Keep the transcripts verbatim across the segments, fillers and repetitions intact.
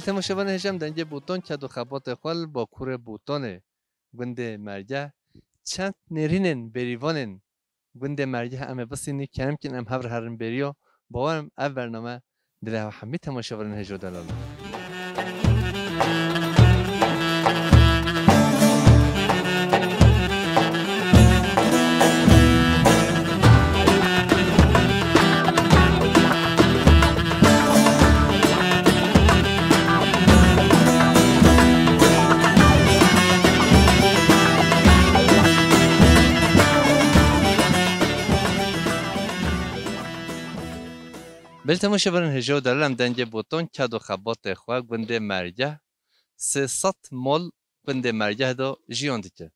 Temaşevanên hêja, em dengê Bûton, ked û xebatê xwe li Bakurê Bûtonê, gundê Mergeh, çend nêrînên bêrîvanên gundê Mergeh em ê bisînî, kerem kin em hev re herin bêriya. Bawer im ev bername dilê hev hemî temaşevanên hêja delal e. Belê temaşevanên hêja û delal, em dengê Bûton, ked û xebatê xwe, gundê Mergeh, sê sed mal gundê Mergeh de jiyan dikin.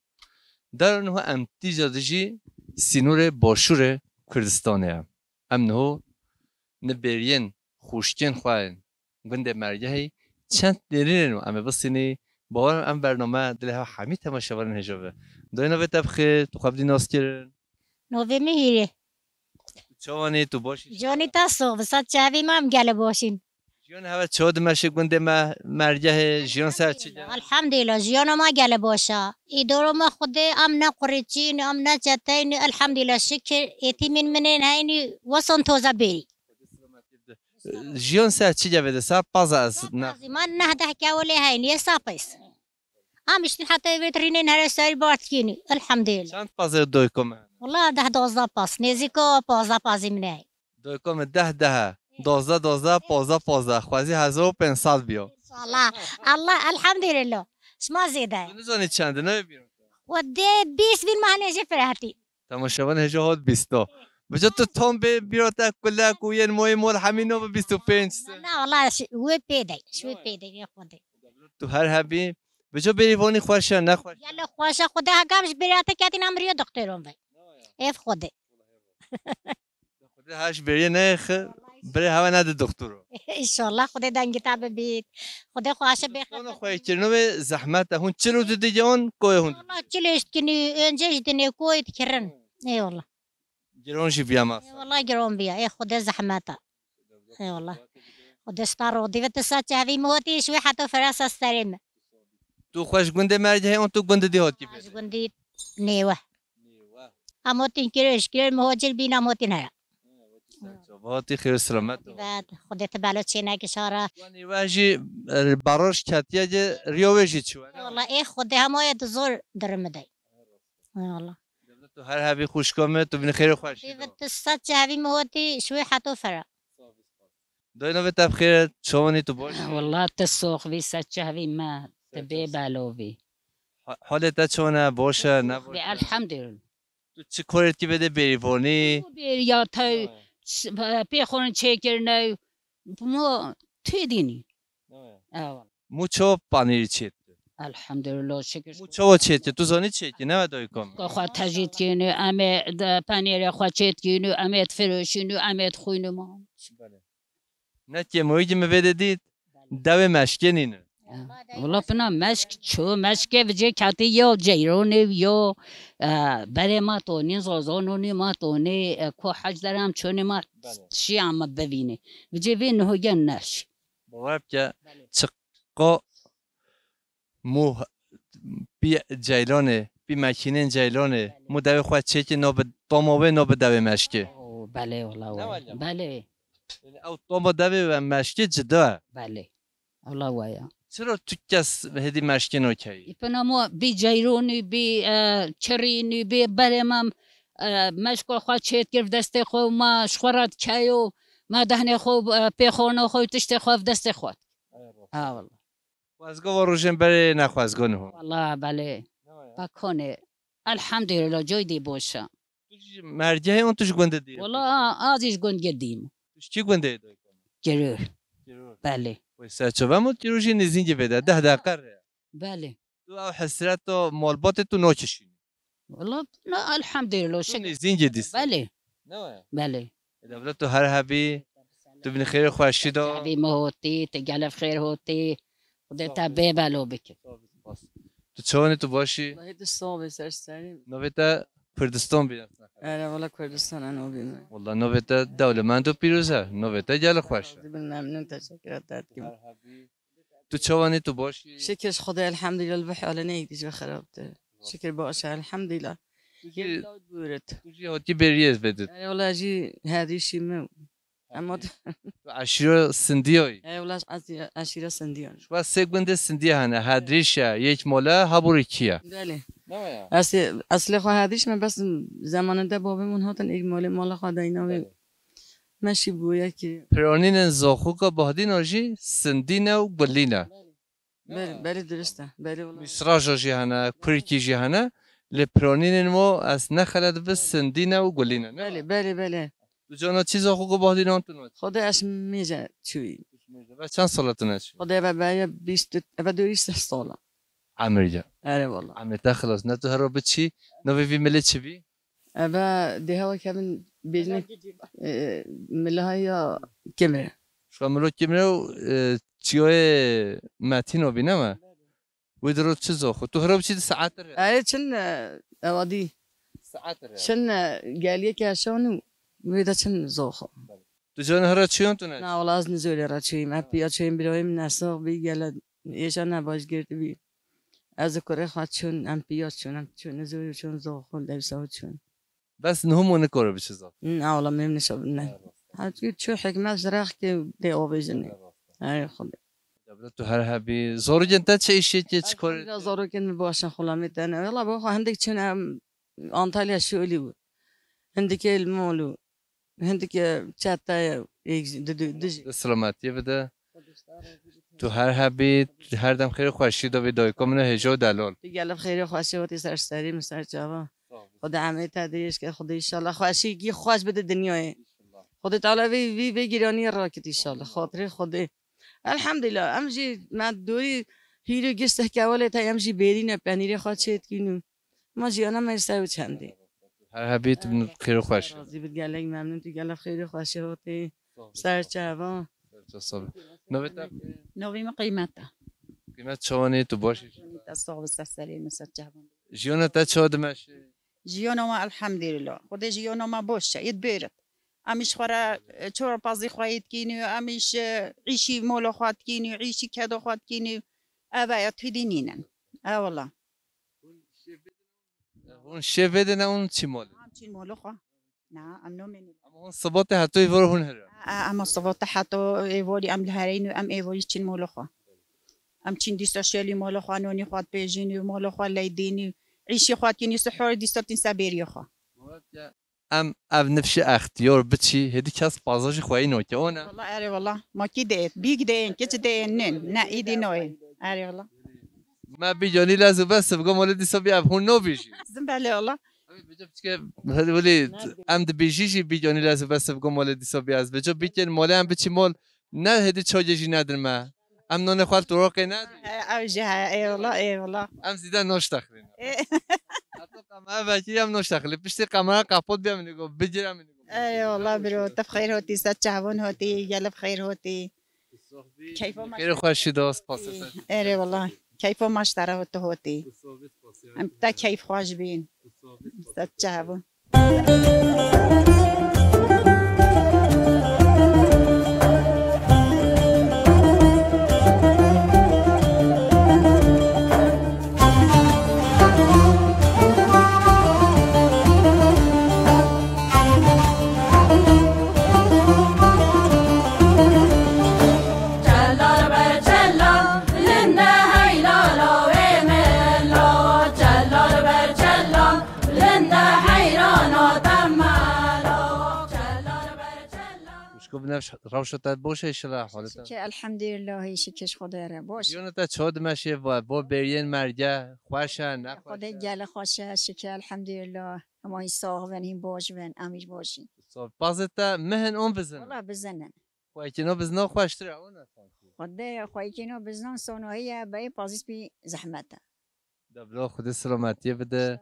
Dara niha em tîja dijî sînorê başûrê Kurdistanê ye. Em niho ni bêriyên xwişkên xwe yên gundê Mergehê çend nêrînên û em ê bisînî. Bawer im ev bername dilê hev hemî temaşevanên hêja be. Dayê, navê te bi xêr, tu xwe bidî nas kirin? Navê min Hîrê. Çawan î, tu baş î? Canî te sox bi, sed çavî me em gelê baş în. Jiyan hev çawa dimeşe gundê me Mergehê, jiyan ser çi dibe? Elhamdulillah, jiyana me gelê baş e. Îdara me Xwedê, em ne qurêçîn, em ne çeteyîn, elhamdulillah, şikir, êtîmên min ên heynî wesan taze bêrî. Jiyan ser çi dibe de, ser paz e ez ne. Pazî me neh deh kewilê heynî, ê sapês. Em îştin heta vê rînên here serî bar dikînî. Elhamdulillah. Çend pazê doyko me? Wala deh dozda paz. Nêzîka pazda pazî min e. Doyko me deh deh e. Dozda dozda, pazda pazda. Xwezî hezar û pênc sed biyo. İnşallah. Allah, elhamdulillah. Şima zêde. Tu nizanî çend e, ne bîro? Xwedê bîst bin mehne jî firehtî. Temaşevan hêja hot bîsto. Bijo tu tom bê bîro te kulek û yên moyê mol hemî no bi bîst û pênc se. Na, wala, ş-, wê pê de, ş-, wê pê de, wê Xwedê. Tu her hebî. Bijo bêrîvanî xweş e, ne xweş? Gelo xweş e, Xwedê hegam ji bêrî te ketî, em riyo doktoron ve. Ev Xwedê. Xwedê her ji bêriyê neyê xi, birê hewe nede doktoro. İnşallah, Xwedê dengê te bibît. Xwedê xweşe bê. Xwedê xwe kirino ve zehmet e. Hûn çil û du digeon koyê hûn? Wala çil êşt kinî, önce ji dinê koyê dikirin. Eyvallah. Giron jî biya masa. Eyvallah, giron biya. Ê Xwedê zehmet e. Eyvallah. Xwedê star ro. Divê tu saçê hevî mi hotî, şwê heto ferasa serê mi. Tu xwe ji gundê Mergehê an tu gundê dî hotî bê? Ji gundî Nêwe. Nêwe. Em hotîn kirêj, kirêj mi hocil bîn em hotîn here. Hotî xêr û selamet. Vet, Xwedê tu belo çê neke şara. Wan Nêwe jî, e, baroj ketiye, riyo wê jî çi were? Wala ê Xwedê hema yê di zor dirimidey. Wala. Dewlet tu her hebî xwişka me, tu bînî xêr û xweşî. Divê tu saçê hevî mi hotî, şwê heto fera. Dayê, navê te bi xêr, çawan î, tu baş î? Wala tu sox vî, ser çavî me, tu bê belo vî. Ha-, halê te çawan e, baş e, ne baş e? Elhamdülillah. Tu çi korê dikî vê de bêrîvanî? Bêriya te, ç-, pê xwe çêkirine, mo tê dînî. Ewa. Mû çawa panîrî çêt? Elhamdülillah, şükür. Mû çawa çêt? Tu zanî çêt, ne daykom? Xwe tejît kînû, em ê de panîrê xwe çêt kînû, em ê firoşînû, em ê xwînû ma. Belê. Ne kêmoyî ki mi vê de dît, dewê meşkê nîne. Wala pina meşk ço, meşkê vijê katî yo ceyronê yo, e, berê ma tonî, zozononî ma tonî, e, ko hec deram çonê ma. Belê. Şiya ma bivînê. Vijê vê nihoya neş. Bawer bike, belê, çiqo mû pî ceylanê, pî mekînên ceylanê, mû devê xwe çêkî no bi tomo wê, no bi devê meşkê. Oo, belê, wala. Ne wala? Belê. Yani ew tomo devê ve meşkê cida. Belê. Wala waya. Çira tu kes hêdî meşkê no keyî? Îpina mo bî ceyronî, bî, e, çirînî, bî berê mam, e, meşko xwe çêt kir destê xwe, ma ji xwe re dikeyo, ma dehnê xwe, e, pê xwe no xwe, tiştê xwe, destê xwe. Ha, wala. Xwezgo va rojên berê ne xwezgo niho. Wala belê. Ne waya? Bakonê. Elhamdülillah, coy dî boşa. Tu ji mergehê an tu ji gundê dî? Wala a-, a zî ji gund girdîm. Tu ji kî gundê dî? Giror. Giror. Belê. Wê ser çava mot, Giror jî nêzîngî vê de, deh deqe re. Belê. Tu ew hesret o malbatê tu nakişînî. Wala, na, elhamdülillah, şükür. Nêzîngê dîsa. Belê. Ne waya? Belê. E, dewlet tu her hebî, tu bînî xêrê xweşî de. Hebî me hotî, te gelef xêr hotî. Xwedê te bê belo bike. Tu çawanî, tu başî? Wahî tu sağ be, ser serî. Navê te Kurdistan bî. Ere, wala Kurdistan en o bî me. Wala navê te dewlemend û pîroz e. Navê te gelek xweş e. Razî bin, memnun, teşekkür ederim. Her hebî. Tu çawanî, tu baş î? Şikir ji Xwedê, elhamdulillah, li vî halê ne yek dî ji xerab te. Şikir baş e, elhamdulillah. Tu jî, Yek lawt bûrit. Tu jî hatî bêriyê vedit. Erê wala jî hedîşî min. Ema tu eşîra Sindiya yî? Erê wala ez eşîra Sindiya. Şuwa sê gundê Sindiya hene, Hedrîşe, Yekmala, Haburîkiye. Belê. Ne ya? Ez, eslê xwe Hedrîş me, bes zemanında babê min hatin êk malê mala xwe dayna wê. Belê. Meşî bûye ki. Piranînên Zoxoka Bahdîna jî Sindîne û Gulîne. Belê, belê, dirist e. Belê, wala. Mîsraja jî hene, kurkî jî hene. Lê piranînên wan ez nexelet bi Sindîne û Gulîne, ne? Belê, belê, belê. Tu cana çi Zoxoka Bahdîna tu naçî? Xwedê ez mêze çûyî. Ve çend sala tu naçî? Xwedê eve beye bîst, eve dûrî sih sala. Emir ya. Erê wala. Emê te xilas. Ne tu hero biçî, navê vî milê çi bî? Eve dê hewa kevin bêjin, e, milahaya Kemre. Şuka milo Kemre û, e, çiyoyê Metîno bî, ne me? Wî diro çi Zoxo? Tu hiro biçî di saet re? Erê çin, e, ewadî. Saet re. Çin, e, geliyê keşan û wê de çin Zoxo. Tu cana hira çiyon tu ne? Na, wala ez nizorê re çiyim. Em piya çiyim birayê min nesax bî, gele êşa nebaş girtibî. Ez û kurê xwe çûn, em piya çûn, em çûn, nizorê çûn Zoxo, dewsa çûn. Bes niho mo nikore biçi Zoxo. Na, wala mem nişa ne. Ha, çünkü çu hikmet zirax ki de avêjinê. Erê Xwedê. Debra tu her hebî. Zorokên te çi îşê ki çi kor? Elhamdülillah, zorokên min baş in, xulamê te ne. Wala bo xwe hindik çin em Antalya şûlî bû. Hindikê li mal û hindikê çeteye êk jî di, di, di jî. Di selametiyê bide. Tu her hebî, her dem xêr û xweşî de bî dayika min û hêja û delal. Tu gelek xêr û xweşî hatî ser serî min ser çava. Sağ ol. Xwedê emê te dirêj ke, Xwedê înşallah xweşîkî xweş bide dinyayê. Înşallah. Xwedê Teala vê, vê, vê giraniyê rakit înşallah. Xatirê Xwedê. Elhamdulillah, em jî me dorî hîrê gişt hekewalê te em jî bêrîne penîrê xwe çêdikîn û ma jiyana me ser çendê. Her hebî tu bin xêr û xweş. Razî bit, gelek memnun tu, gelek xêr û xweşî hatî. Sağ ol. Ser çava. Ser çava, sağ ol. Navê te? Navê min Qîmet e. Qîmet çawanî tu baş î? Te sağ ol, ser serê min ser çava. Jiyana te çawa dimeşe? Jiyana me elhamdulillah. Xwedê jiyana me baş e, yê bêrit. Em îş xwe re, e, çor pazî xwe yê dikîn û em îş, e, îşî mola xwe dikîn û îşî kedo xwe dikîn û eve ya tu dî nînin. E wala. Hûn şê vê de ne hûn çî mol? Em çîn molo xwe. Na, em nomênin. Ama hûn sibatê heto êvor hûn here? A, a, em sibatê heto êvorî em li hereyîn û em êvorî çîn molo xwe. Em çîn dîsa şelî molo xwe, nonî xwe dipêjîn û molo xwe leydîn û îşî xwe dikîn û sihorê dîsa tîn ser bêriyê xwe. Em ev nifşî extiyar biçî, hêdî kes paza jî xweyî noke, o ne? Wala erê wala. Ma kî dê, bîk dê, kiç dê, nin. Ne, îdî noyê. Erê wala. Me bîk yanî lez û bes, sivgo malê dîsa bî ev hûn nobî jî. Zim belê wala. Ev bêje piçke, hadi welî, em dibêjî jî bîk yanî lez û bes, sivgo malê dîsa bî ez. Bêje bîkên malê em biçî mal, ne hêdî çayê jî nedin me. Em nonê xwe li toraqê nedin. He, ew jî he, eyvallah, eyvallah. Em zîde naştexilin. E. Heta kamera vekî em naştexilin. Piştî kamera qapot bî em nigo, bigir em nigo. Eyvallah bro, te bi xêr hotî, ser çavon hotî, gelê bi xêr hotî. Keyfa me. Xêr û xweşî da, spasê te. Erê wallah. Keyfa me ji te re hotî. Em te keyf xweş bîn. Ser çavon. Xwişko binevş, rewşa te baş e, şira halê te? Şikir, elhamdülillah, şikir ji Xwedê re baş. Jiyana te çawa dimeşe, bo, bo bêriyên merge, xweş e, ne xweş e? Xwedê gelê xweş e, şikir, elhamdülillah. Hema hîn sax bin, hîn baş bin, em hîn baş in. Sağ ol. Pazê te mihin on bizin? Wala bizin in. Xweyekîno bizno xweştir e, o ne sankî? Xwedê xweyekîno biznon sonohiye, beyê pazîs bî zehmet e. Deblo, Xwedê selametiyê bide.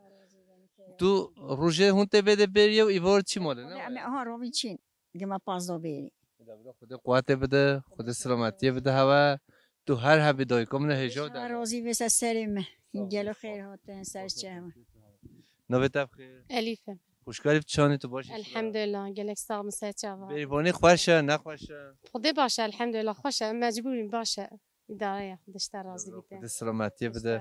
Tu rojê hûn tê vê de bêriye û îvar çî mole, ne? Xwedê em ê aha rovî çîn. Gima pazdo bêrî. Deblo, Xwedê quwetê bide, Xwedê selametiyê bide hewe. Tu her hebî dayika min e hêja de. Xwedê razî be ser serê me. Gelo xêr hatin ser çe hewe. Navê te bi xêr? Elîf e. Xwişka Elîf, çawanî tu baş î? Elhamdulillah, gelek sax bin ser çava. Bêrîvanî xweş e, ne xweş e? Xwedê baş e, elhamdulillah, xweş e, mecbûr in, baş e. Îdare ye, Xwedê ji te razî bîte. Xwedê selametiyê bide.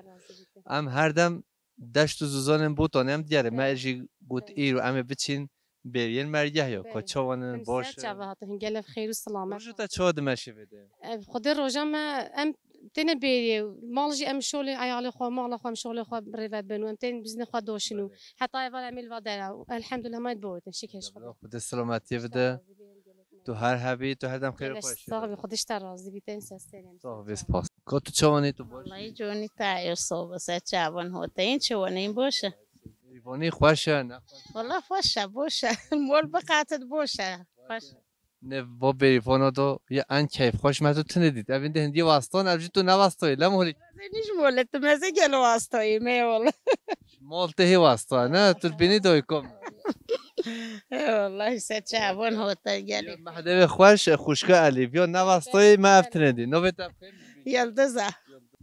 Em her dem deşt û zozanên Botanê em diyarê. Me jî got îro em ê biçîn bêriyên mergeh ya. Ka çawan in, baş in? Çava hatin, gelek xêr û selamet. Roja te çawa dimeşe vê de? Ev Xwedê roja me em têne bêriyê. Mal jî em şolê eyalê xwe, mala xwe em şolê xwe rêve bin û em tên biznê xwe doşin û heta êvar em ê li va dera. Elhamdulillah, ma ê botin, şikir ji Xwedê. Xwedê selametiyê bide. Tu her hebî, tu her dem xêr û xweş. Sax bî, Xwedê ji te razî bî, tên ser serê me. Sax bî, spas. Ka tu çawanî, tu baş? Wallahî conî te ayê sobe ser çavan hote, yên çawanî boş e. Bêrîvanî xweş e, ne xweş? Walla xweş e, boş e. Mol biqatit boş e. Xweş. Ne va bêrîvana da ya en keyfxweş me tu tune dît. Evîn de hindî wastan, ev jî tu ne wastayî, lem holî. Ez nîş mole, tu meze gel wastayî, me walla. Mal te hê wasta, ne? Tu bînî doy kom. Ê wallahî ser çavan hote gelî. Mehdevê xweş, xwişka Elî. Viya ne wastayî me ev tune dî. Novê te bixêr. Yildiz e.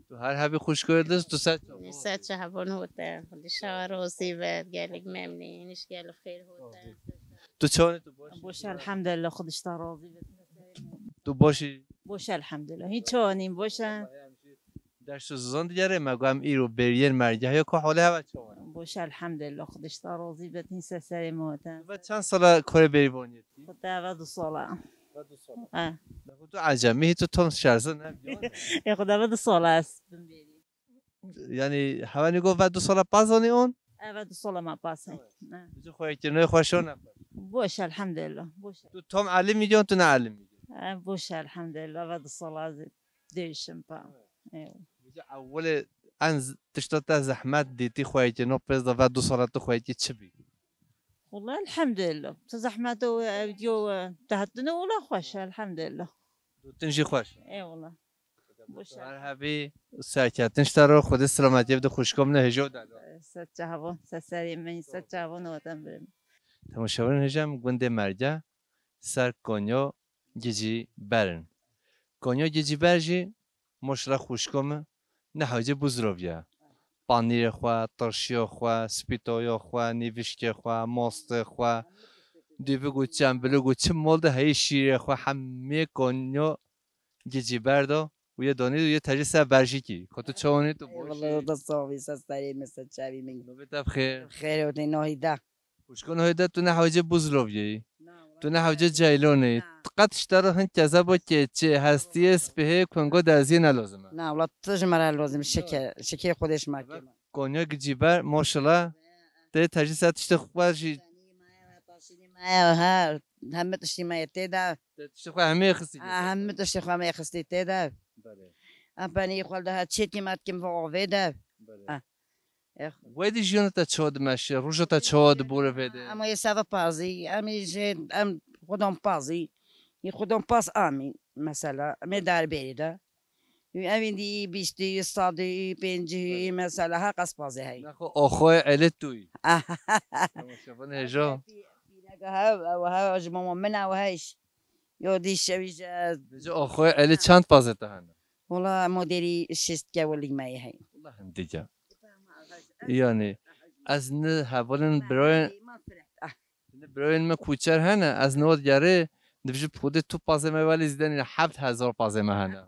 Tu her hebî xwişka Yildiz, tu ser çavan. Ser çavan hote. Xwedê şawa rozî be, gelek memnî, nîş gelek xêr hote. Tu çawanî, tu baş? Boş, elhamdülillah, Xwedê ji te razî be. Tu baş î? Boş, elhamdülillah. Hîn çawanî, boş e. Deşt û zozan diyarê me, got em îro bêriyên mergeh ya, ka holê heve çawan? Boş, elhamdülillah, Xwedê ji te razî be, hîn ser serê me hote. Ve çend sala korê bêrîvaniyê tî? Xwedê eve du sala. Ve du sala. He. Me got tu ecemî, tu tom şerze ne? Ê Xwedê eve du sala ez bin bêrî. Yani hewenî got ve du sala pez anî on? Eve du sala me pez he. Bici xweyekirinoyê xweş o ne? Boş, elhamdülillah. Boş. Tu tom elim gidiyorsun, tu ne elim gidiyorsun? E, boş, elhamdülillah. Ve du sala dêşim pa. Bici ewwelê en z- tişta te zehmet dîtî xweyekirino pez de ve du sala tu xweyekî çi bî? Wala elhamdülillah. Tu zehmet o ev diyo te hatine wala xweş, elhamdülillah. Tu tin jî xweş. Eyvallah. Boş Her hebî serketin ji te re, Xwedê selametiyê bide xwişka min e hêjo de. Ser çavan, ser serê min, ser çavan watan birim. Temaşevanên hêja em gundê Merge ser Konya Gicîber in. Konya Gicîber jî maşallah xwişka min ne hewce bû ziroviya. Panîrê xwe, tirşiya xwe, spîtoya xwe, nîvişkê xwe, mastê xwe, dîvik û çembilik û çi mal de heyî şîrê xwe hemê Konya Gicîber da û yê donî û yê tecî ser berjîkî. Ka tu çawanî tu Ey, baş Wallahî î? Wada sağ ol, ser serê min, ser çavî min. Navê te bi xêr. Xêr û tê nahî de. Xwişkan hoyê de tu ne hewce bû zilovyeyî. Tu ne hewce ceylonî. Tu qet ji te re hin kezebo keçê, hestiyê, spihê, kungo derziyê ne lozim e. Na, wala tu ji me re lozim, şikê, şikê Xwedê ji me kêm. Konya Gicîber, maşallah. Tê tecî ser tiştê xwe jî. He, he, hemî tiştê me yê tê de. Te tiştê xwe hemî xistî tê Ha, de. Hemî tiştê xwe me xistî tê de. Belê. Em penî xwe de ha çêtî me dikim ve avê de. Belê. Ha. Ex. Wê dî jiyana te çawa dimeşe, roja te çawa dibore vê de? Em ê seve pazî, em ê jê, em xwedon pazî. Yê xwedon paz amî, mesela, em ê derbêrî de. Û evîn dî bîstî, sedî, pêncî, mesela, her qas pazê heyî. Nexwe, oxoyê Elî tu yî. Temaşevan hêja. Pîrega hev, ew hev, ji mama min ew heyş. Yo dî şevî ji Vêca oxoyê Elî çend pazê te hene? Wala modelî şêst kewilî me yê heyî. Wala hindî ya. Yani, ez ne hevalên birayên, ne birayên me kûçer hene, ez ne wad gerê, dibijî xwedê tu pazê me welî zîde nîne heft hezar pazê me hene.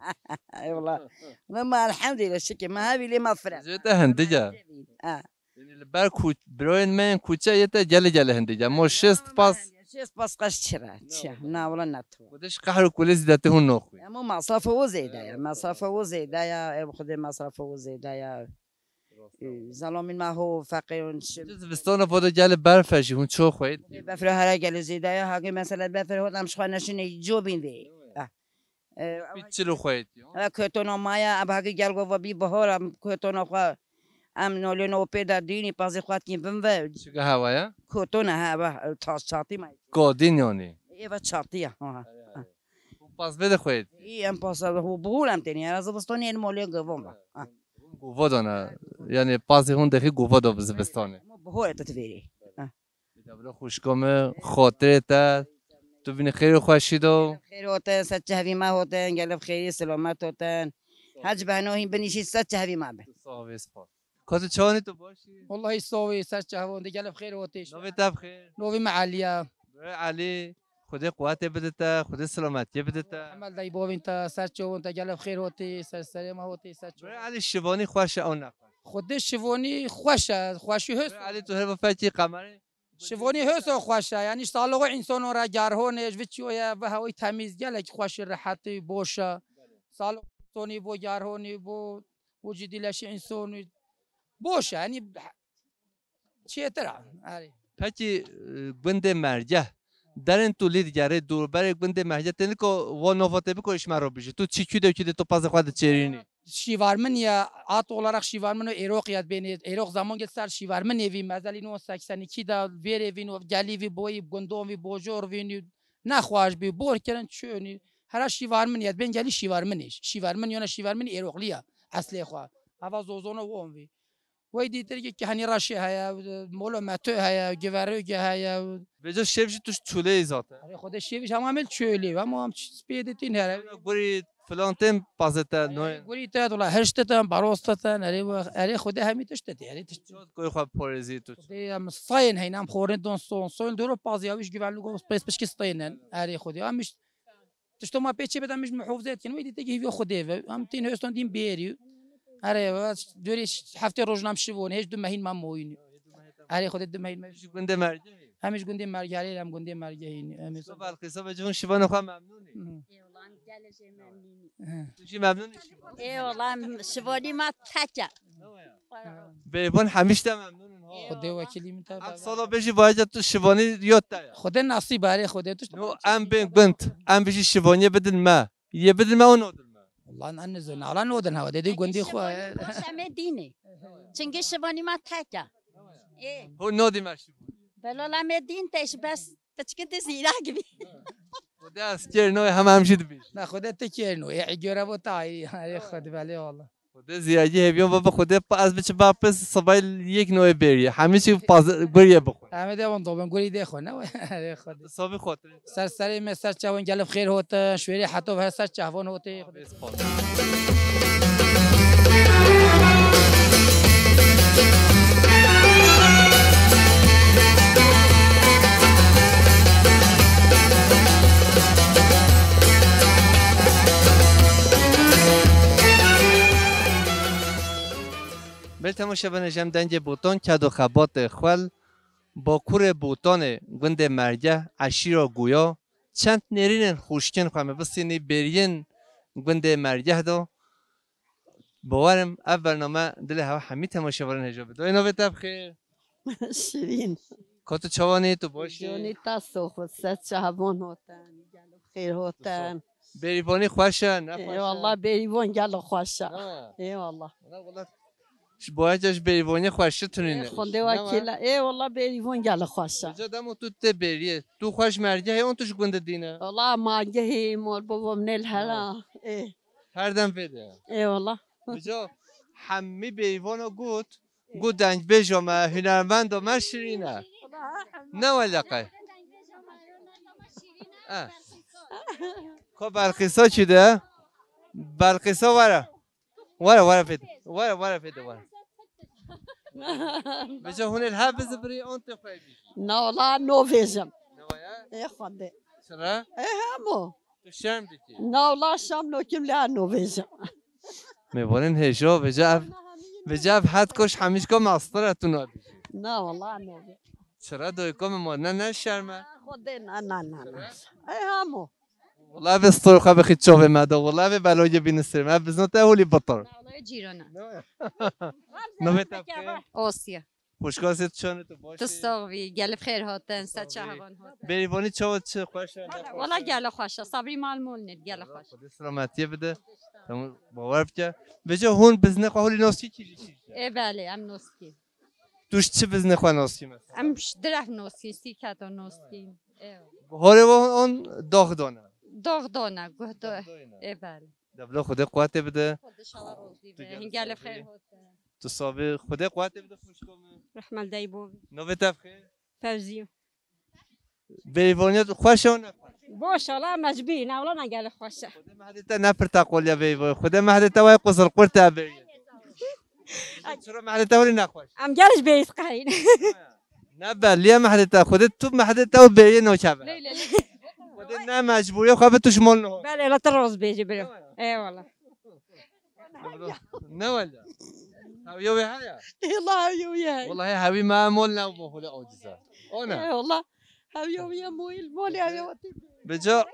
Ey wala. Wala me elhamdülillah şikê me hevî lê me firek. Zê te hindî ya. Ha. Yani li ber ku birayên me yên kûçe yê te gelê gelê hindî ya. Mo şêst pas. Şêst pas qeş çira. Çi? Na wala ne tu. Xwedê ji qehr û kulê zîde te hûn noxwî. Ama masrafê o zêde ya. Masrafê o zêde ya. Ev xwedê masrafê o zêde ya. Ee, Zelamîn me ho feqîrûn şim. Tu zivistana vodo gelê berf e jî hûn ço xweyt. Befra here gelê zêde ya. Hagê mesela befer hot em şixwe neşinê cobîn vê. Ah. Ee, Pî çil û xweyt ya. Ev kotona maya, ev hagê gel gova bî bahar, em kotona xwe, em nolê no pê de dînî pazê xwe dikîn bin ve. Çi hewa ya? Kotona ha, ev taş çatî me. Godîn yani. Eva çatî ya. Ha. Hûn pas vê de xweyt. Î em pas vê, hû bihûl em tênî. Era zivistan yên molê govon va. Ha. Gova dana. Yani pazê hûn dexî gova da zivistanê. Ama bihor et vêrê. Ha. Bila xwişka me, xatirê te, tu bînî xêr û xweşî de. Xêr hotin, ser çehvî me hotin, gelê bi xêrî, selamet hotin. Hec behno hîn binîşî ser çehvî me bin. Sax bê, spas. Ka tu çawanî, tu baş î? Wallahî sawê, ser çehvon de gelê bi xêr hotê. Navê te bi xêr? Navê me Elî ye. Birayê Elî, Xwedê quwetê bide te, Xwedê selametiyê bide te. Emel dey bovîn te, ser çavon te, gelê xêr hotî, ser serê me hotî, ser çavon. Birê Elî, şivanî xweş e, ew ne xweş? Xwedê şivanî xweş e, xweşî hêso. Birê Elî, tu her vefekî kamerê. Şivanî hêso xweş e, yanî saloxê însono re gerhonê, ji vê çiyo ye, vê hewayî temîz, gelek xweş e, rehetî, boş e. Saloxê însanî bo gerhonî, bo wicîdî leşî însanî boş e, yanî çêtir e. Erê. Pekî, e, gundê Mergeh, derên tu lî digerê, dûrberê gundê Mergeh, têniko wan nava tê biko, îşme ro bijî. Tu çi kû de kû de tu pazê xwe diçêrînî? Şîvar min ye, at olarak şîvar min û êroq ye bênê. Êroq zaman gel ser şîvar min ê vî, mezelî no seksen iki de vêrê vîn û gelî vî boyî, gundon vî, bojor vîn û nexweş bî, bor kirin çûnî. Hera şîvar min ye, bên gelî şîvar min ê. Şîvar min yona şîvar min êroqlî ye, eslê xwe. Heva zozona won vî. Wey dîtir ki kehanî raşê heye, molo meto heye, giverûge heye. Vêca şev jî tu çûleyî zaten. Erê xwedê şev jî hema mil çûlî, hema em spê de tîn here. Gurî filan tên pazete noye. Gurî te, dola hişte te, baroste te, erê we, erê xwedê hemî tişte te, erê tişt. Koy xwe porêzî tu. Xwedê em sayên heyne, em xorê don son, son doro pazî, ya wî ji giverûge pes pişkî steynen. Erê xwedê, em iş Tişto ma pê çê bide, em ji muhofze dikin. Wê dî têkî hîviya Xwedê ve. Em tên hostan dîn bêrî. Erê, dorê heftê roj nam şivon, hêj du mehîn ma moyîn. Erê, Xwedê du mehîn me. Ji gundê Mergehê. Em ji gundê Mergehê, em gundê Mergehîn. Em Belqîsa ve cihun şivana xwe memnûn î. Hı. Ê, ulan gelê jê memnûn î. Hı. Tu jî memnûn î şivan? Ê, ulan şivanî ma tek e. Bêvan hemîş de memnûn in ha. Xwedê wekîlî min te. Em sala bêjî vaje tu şivanî yot te ya. Xwedê nasîb erê Xwedê tu. No, em bên gund, em bijî şivaniyê bidin me. Yê bidin me û nodin me. Wallah ne nizin, ala nodin ha, dedê gundî xwe. Şivanî baş em ê dînê. Çingê şivanî ma tek e. Ê. Ho nodî me şivanî. Belala me dîn te ji bes piçkin te zîrak bî. Xwedê ez kêr no hem em jî dibî. Ne Xwedê te kêr no, ê görev o ta, erê Xwedê belê wallah. Xwedê ziyagî hêviyon ve bi Xwedê pa ez biçi ba pis sibay yek noyê bêriye. Hemî çî paz guriye bi xwe. Em ê de wan dobin gurî dê xwe ne we. Erê Xwedê. Sabî xatir. Ser serê me ser çavon gelib xêr hotin. Şwêrê heto ve ser çavon hotê. Bês xatir. Ber temaşevanê jem dengê Botan, ked û xebatê xwel, bakurê Botanê, gundê Mergeh, eşîra Guya, çend nêrînên xûşkên xwe me bistînî bêriyên gundê Mergeh de. Bawerim ev bername dilê hewa hemî temaşevanên hêja bide. Doyê navê te bixêr. Şirîn. Ka tu çawanî, tu baş î? Jonî ta soxo, ser çavan hoten, gelo xêr hoten. Bêrîvanî xweş e, ne xweş e? Ê wallah, bêrîvan gelo xweş e. Ha. Ê wallah. Ana wallah. Ji boyaca ji bêrîvanî xweş tunîne. Ê, xwendê wekîla. Ê wallah, bêrîvan gelo xweş e. Ca demo tu tê bêriyê. Tu xweş Mergehê, on tu ji gundê dîne. Wallah, Mergehê mor bobam nêl hera. Ha. Ê. Her dem vê de. Ê wallah. Bica hemî bêrîvana got, got dengbêja me, hunermenda me şirîn e. Ne weleqe. Eh. Ko Belqîsa çi de? Belqîsa were. Were, were vê de. Were, were vê de, were. Bica hûn ê li hev bizibirî, an tê xwe bî. Na wala no vêjim. Ne waya? Ê xwendê. Çira? Ê hemo. Tu şerm dikî? Na wala şerm nokim lê no vêjim. Mêvanên hêja, vêca ev, vêca ev het koş hemîşka mastira tu nabî. Na wala no vê. Çira doyko me ma, ne, ne şerm e. Xwedê na, na, na, na. Ê hemo. Wala vê stor xwe bixî çavê me de, wala vê beloyê bîni ser me, bizno te holî bitir. Na wala cîrana. Navê te bixê? Osiye. Xweşka sê tu çawanî tu baş î? Tu sax bî, gelê bi xêr hatin, ser çavan hatin. Bêrîvanî çawa çi xweş e? Wala gelo xweş e, sabrî mal mol nêt, gelo xweş. Xwedê selametiyê bide. Tamam, bawer bike. Vêca hûn biznê xwe holî noskî kî jî kî jî? Ê belê, em noskî. Tu ji çi biznê xwe noskî mesela? Em ji diref noskî, sîketa noskî. Ê. Baharê we hûn dax dane? Dax dane, guh da. Dax dane. Ê belê. Devla Xwedê quwetê bide. Xwedê şala rozî be. Hingê li xêr hote. Tu sabê Xwedê quwetê bide xwişko min. Rehmel dey bo. Navê te bixê? Fevziye. Bêrîvaniya tu xweş e û ne xweş? Boş ala mecbî, ne wala ne gelê xweş e. Xwedê mehdê te ne pirteqoliya bêrîvanî. Xwedê mehdê te wayê quzilqurtê bêrî. Çira mehdê te wî ne xweş? Em gelê ji bêrî diqerîn. Ne belliye mehdê te. Xwedê tu mehdê te û bêrî nokeve. Lê, lê, lê. Ne mecbûrî xwe bi tu ji mol niho. Belê, la tu roz bêjî biro. Eyvallah. Ne wele. Hewiya wê heye? Eyvallah, hewiya wê heye. Welahi hewî me mol ne bo hole acize. O ne? Eyvallah. Hewiya wê moyil, molê hewiya wê. Beca,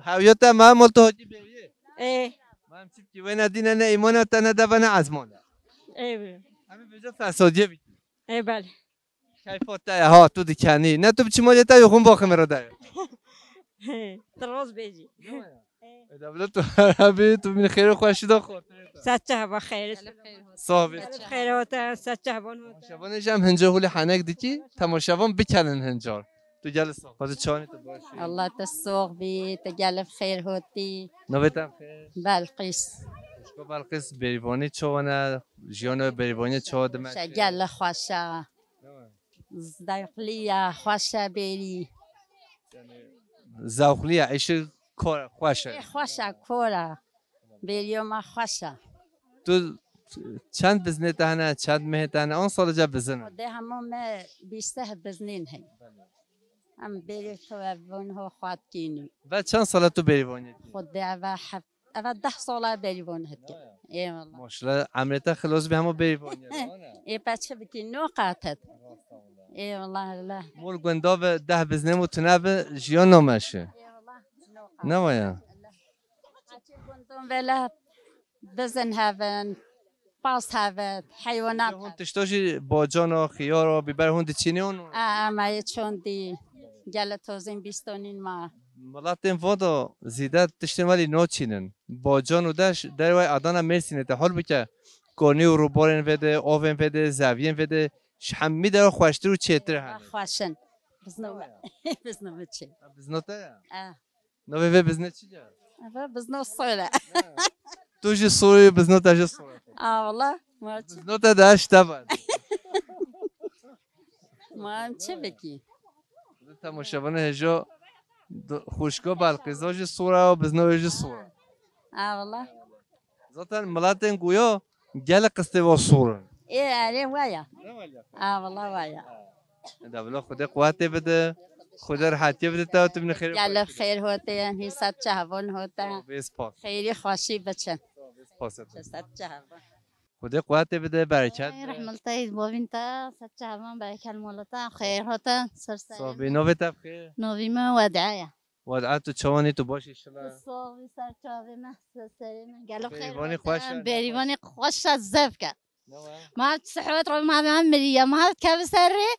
hewiya te me mol tu hotî bêriyê. Ê. Me em çipkî wêne dîne ne îmana te ne deve ne ezmana. Ê biro. Em beca fesodiyê bikî. Ê belê. Keyfa te ye, ha, tu dikenî. Ne tu biçî malê te yoxin baximê re de. Tu rast bêjî. E, dewlet tu hebî, tu min xêr û xweşî de xatirê te. Saçe heba xêr. Sağ bî. Xêr hate, saçe heba hate. Şevanê jî em hinca hûlê henek dikî, temaşevan bikenin hincar. Tu gel sağ. Xwedê çawanî tu baş î. Allah te sox bî, te gelê xêr hotî. Navê te xêr. Belqîs. Xwişko Belqîs, bêrîvanî çawa ne? Jiyana bêrîvanî çawa dime? Şe gelê xweş e. Zewqlî ya, xweş e bêrî. Zewqlî ya, îşi kor, xweş e. Ê, xweş e, kor e. Bêriya me xweş e. Tu çend biznê te hene, çend mehê te hene? On salice bizin e. Xwedê hemû me bîst biznên heye. Em bêrî xwe vun ho xwat kînî. Ve çend sala tu bêrîvanî? Xwedê eve heft Eva deh sala berîvan heke. Eyvallah. Maşallah, emrê te xilos be hema berîvan ye. Ê pe çi bikî, no qatet. Eyvallah, Allah. Mol gunda ve deh biznem û tune bi jiyan nameşe. Eyvallah. Ne var ya? Açı gundun vela bizin hevin, pas hevin, heywanat. Hon tişto jî bacana, xiyara, biber hon diçînê hon? Aa, ama ye çon di. Gele tozin bîstonîn ma. Miletên vodo zîde tiştên welî noçînin. Bocan û deş derway Adana Mêrsînê te hol bike. Konî û rûborên vê de, ovên vê de, zeviyên vê de, ji hemî de xweştir û çêtir hene. Xweşin. Bizno me. Bizno me çê. Ha, bizno te ya? Eh. Navê vê bizne çi ya? Eve bizno sore. Ha. Tu jî sorî, bizno te jî sore. Aa, valla. Bizno te de eş te var. Ma em çi bikî? Temaşevanê hêjo xwişko Belqîzo jî sura û bizno wê jî sura. Ha, valla. Zaten miletên guyo gelek qistê vo sura. Ê, erê waya. Ha, valla waya. Da bila Xwedê quwetê bide. Xwedê rehetiyê bide te û tu binê xêr. Gelek xêr hote, hîn sed çavon hote. Bê spas. Xêrî xweşî biçin. Bê spas. Sed çavon. Xwedê quwetê bide, bereket. Ey, rehmil te, bavîn te, sed çavan, bereket mola te, xêr hate, ser serê. Sabî, navê te bi xêr? Navê me Wed'a ye. Wed'a, tu çawanî, tu baş îşila? Sabî, ser çavê me, ser serê me. Gelo xêr hate. Bêrîvanî xweş e. Bêrîvanî xweş e, zevk e. Ma sihwet ro ma me miriye, ma kevî serê,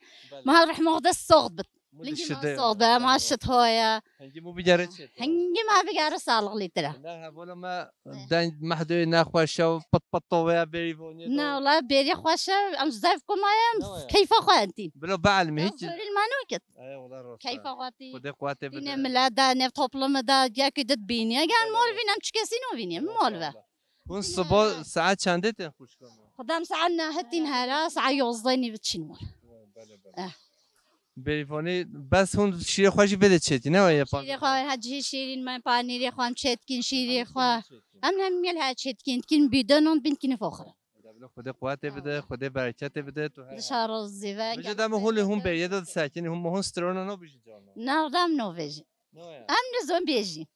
ma rehma Xwedê soxt bit. Lingî ma sox be, ma şit hoye. Hingî mû bigere çê? Hingî ma bigere sağlıklı tira. Ne hevola me deng mehdoyê nexweş e û pit pit toveya bêrîvaniyê. Ne, wala bêrî xweş e, em zevk û ma ye, em keyfa xwe entîn. Bila bielmî hiç. Zorî ma nokit. Ey, wala rast. Keyfa xwe tî. Xwedê quwetê bide. Dîne mila da, nev toplumu da, yekî dit bînî. Eger mol vîn, em çi kesî no vînî, mol ve. Hûn siba saet çendê tên xwişka me? Xwedê em saet nehê tîn hera, saet yozdeh nîv çîn mol. Bele, bele. Eh. Bêrîvanî, bes hûn şîrê xwe jî vê de çêtî, ne weye? Şîrê xwe, hecî şîrîn me, panîrê xwe em çêtkîn, şîrê xwe. Em hem gel her çêtkîn, dikîn bîdenon, bin kîne foxir. Xwedê quwetê bide, Xwedê bereketê bide, tu her. Dişa rozî ve. Bije dema hûn lê hûn bêriye de disekinî, hûn hûn strona nabijî cana. Ne, dem nobêjî. Ne weye? Em nizon bêjî.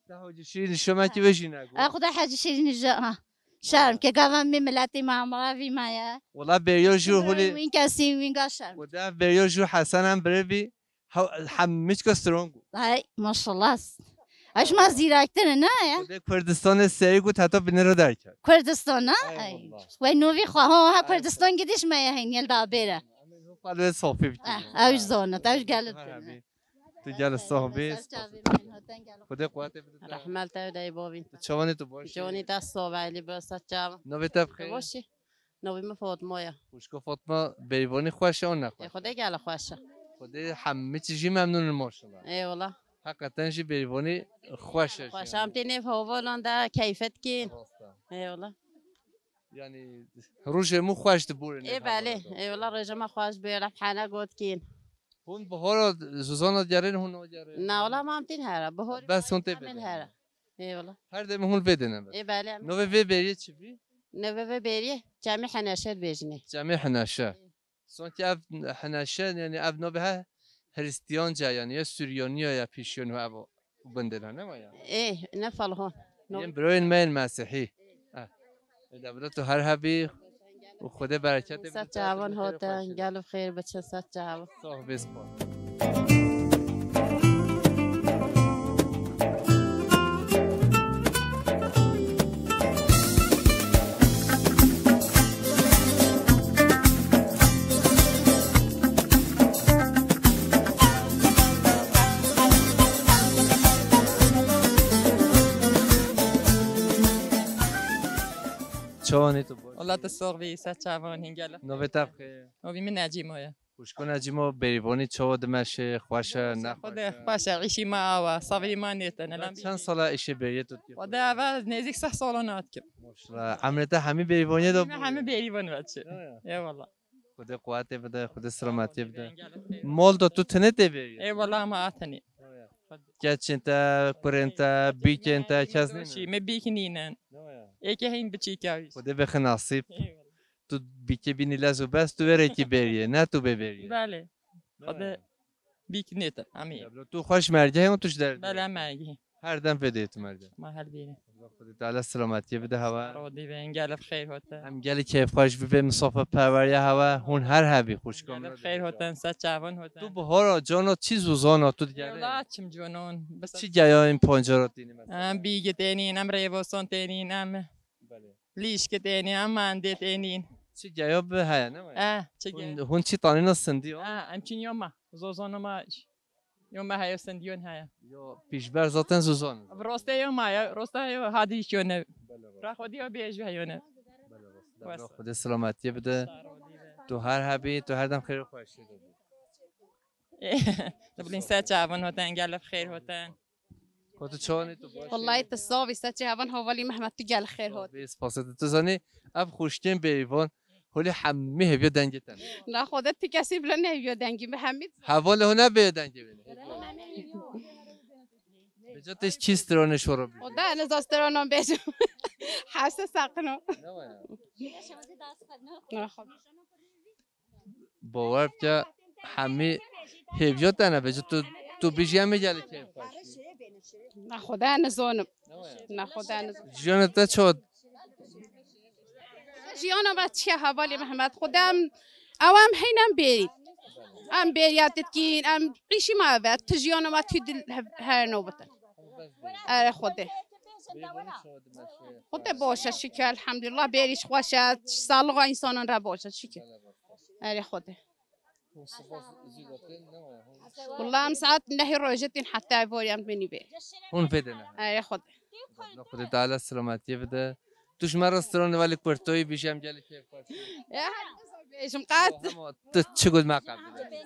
Te Hacî Şîrîn şomekî ve jî negu. E, Xuda Hacî Şîrîn ji, ha. Şerm ke gava me miletî me amravî me ye. Wala beriyo jû hulî. Wîn kesî wîn ga şerm. Wada beriyo jû Hesen em birevî. Hemîçka strong. Hay, maşallah. Eş ma zîraktir ne ya? Wada Kurdistanê serî got heta binê re derket. Kurdistan ha? Ay. Wey novî xwe ha, ha Kurdistan gidiş me ya heyn yel da bêre. Xwe sohbê bikî. Ew zona, ew gelip. Tu gel sohbê. Xwedê quwetê bide. Rehmet ew dey bovîn. Tu çawanî tu baş? Jonî te sovaylî be se çav. Navê te bi xêr? Boşî. Navê min Fatma ye. Xwişko Fatma, bêrîvanî xweş e, an ne xweş? Ê, Xwedê gele xweş e. Xwedê hemî çi jî memnûn in maşallah. Ê wala. Heqeten jî bêrîvanî xweş e. Xweş e. Em tê nêv hevalan de keyfet kîn. Rast e. Ê wala. Yani rojê min xweş diborîne. Ê belê. Ê wala rojê me xweş bû, ref hene got kîn. Hûn bihara zozana digerin, hûn nagerin? Na wala, ma em tîn here. Bihar. Bes hûn tê bêdin. Here. Ê wala. Her demê hûn vê dene bes. Ê belê. Navê vê bêriyê çi bî? Navê vê bêriyê Çemê Heneşe dibêjinê. Çemê Heneşe. Sankî ev Heneşe, yani ev navê he Hristiyanca, yani ya Süryaniya ya pîşiyan ev. Bindêra ne waya? Ê, ne falhon. No. Yên biroyên me yên Mesîhî. Eh. Êda bila tu her hebî û Xwedê bereketê bide. Ser çavan hotin, gel bi xêr biçin ser çavan. Soh bê spas. Çawanê tu baş? Wala tu sox bî, ser çavan hîn gelo. Navê te bi xêr? Navê min Necîmo ye. Xwişko Necîmo, berîvanî çawa dimeşe, xweş e, ne xweş e? Xwedê xweş e, îşî me awa, sabrî me nêtene. Çend sala îşê beriyê tu dikî? Xwedê eva nêzîk seh salan dikim. Maşallah. Emrê te hemî berîvaniyê de bûye? Hemî berîvan ve çi. Ya, ya. Eyvallah. Xwedê quwetê bide, Xwedê selametiyê bide. Mal da tu tenê tê beriyê? Eyvallah, ma a tenê. Keçên te, kurên te, bîkên te, kes nîne? Şî, me bîk nînin. Êkê hîn biçîka wî. Xwedê bixin nasîb. Eyvallah. Tu bîkê bînî lez û bes, tu wêrekî beriyê, ne tu bê beriyê. Belê. Xwedê bîk nêtin, emî. Ya, tu xweş mergehê û tu ji derdê? Belê, mergehê. Her dem vê dê tu mergehê. Ma her bîrî. Xwedê Teala selametiyê bide hewa. Rodî ve, gelek xeyr hote. Em gelî keyfxweş bibê, misafe perweriya hewa, hûn her hebî xwişka min. Gelek xeyr hoten, ser çavan hoten. Tu bihara cana çi zozana tu digerê? Wela çim conon. Çi geyayên pancara tênî mesela? Em bîgê tênîn, em rêvoson tênîn, em Belê. Lîşkê tênîn, em mandê tênîn. Çi geya bi heye, ne waya? Eh, çi geya. Hûn, hûn çi tanîna sindiyo? Eh, em çin yo ma. Zozona ma, yo ma heye, sindiyon heye. Yo, pîşber zaten zozon. Roste yo ma ya, roste yo hadî yo ne. Belê, belê. Ra xwedî yo bêjî yo ne. Belê, belê. Xwedê selametiyê bide. Tu her hebî, tu her dem xêr û xweşiyê de bî. Dibilîn ser çavan hoten, gelek xêr hoten. Xwedê tu çawanî, tu baş î? Wallahî tu sax bî, ser çavan, hevalî Mehmet, tu gelek xêr hot. Bê spasê te. Tu zanî, ev xwişkên berîvan holê hemî hêviya dengê te ne. Na Xwedê tu kesî bila nehêviya dengê min hemî. Hevalê ho ne bê dengê wê ne. Beca te çi stranê şoro bî? O da ne za stranan bêjim. Hewse saqino. Ne waya? Na Xwedê. Bawer bike hemî hêviya te ne be, tu, tu bijî em ê gelê keyfxweş. Na Xwedê nizanim. Na Xwedê nizanim. Jiyana te çawa? Jiyana me çiye hevalê Mehmet. Xwedê em, ew em heyne em bêrî. Em bêriya ditkîn, em îşî me ev e. Tu jiyana me tî dil hev-, her nobete. Erê Xwedê. Xwedê baş e şikir, elhamdulillah. Bêrîş xweş e, sağlığa insanan re baş e şikir. Erê Xwedê. Wala em saet nehê rojê tîn heta ev orî em binî bê. Hûn vê de ne. Erê Xwedê. Xwedê Teala selametiyê bide. Tu ji me re stranê welî kurtoyî bijî em gelê keyfxweş. Ya, her zor bêjim qet. Hema tu çi got me qebîle.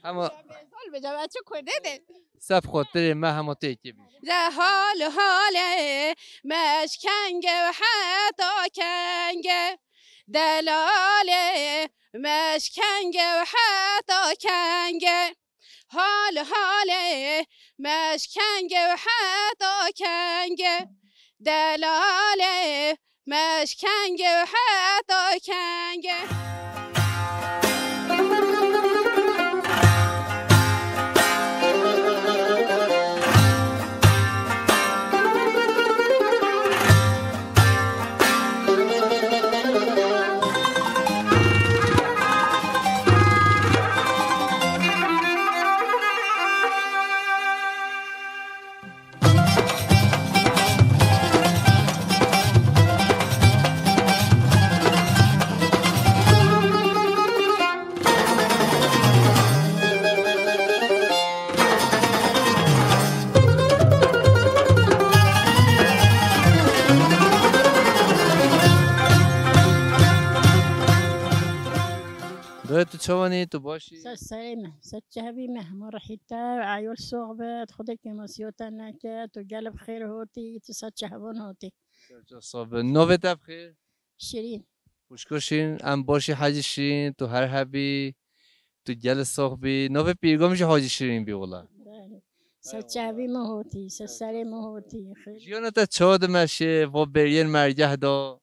Hema zol bêjim, ez çi kurdê de. Seb xotirê me hema tu êkê bijî. De hal halê me ji kengê û heta kengê. Delalê me ji kengê û heta kengê. Hal halê me ji kengê û heta kengê. Delalê me ji kengê û heta kengê. Dayê, tu çawanî, tu baş î? Ser serê me, ser çavî me, hema rehî te, eyol sox be, Xwedê kêmasîyo te neke, tu gelê bi xêr hotî, tu ser çavan hotî. Ser çav sox be. Navê te bi xêr? Şirîn. Xwişko Şirîn, em baş î Hecî Şirîn, tu her hebî, tu gelê sox bî. Navê pîrga min jî Hecî Şirîn bî wela. Belê. Ser çavî me hotî, ser serê me hotî. Xêr. Jiyana te çawa dimeşe, va beriyên mergeh da?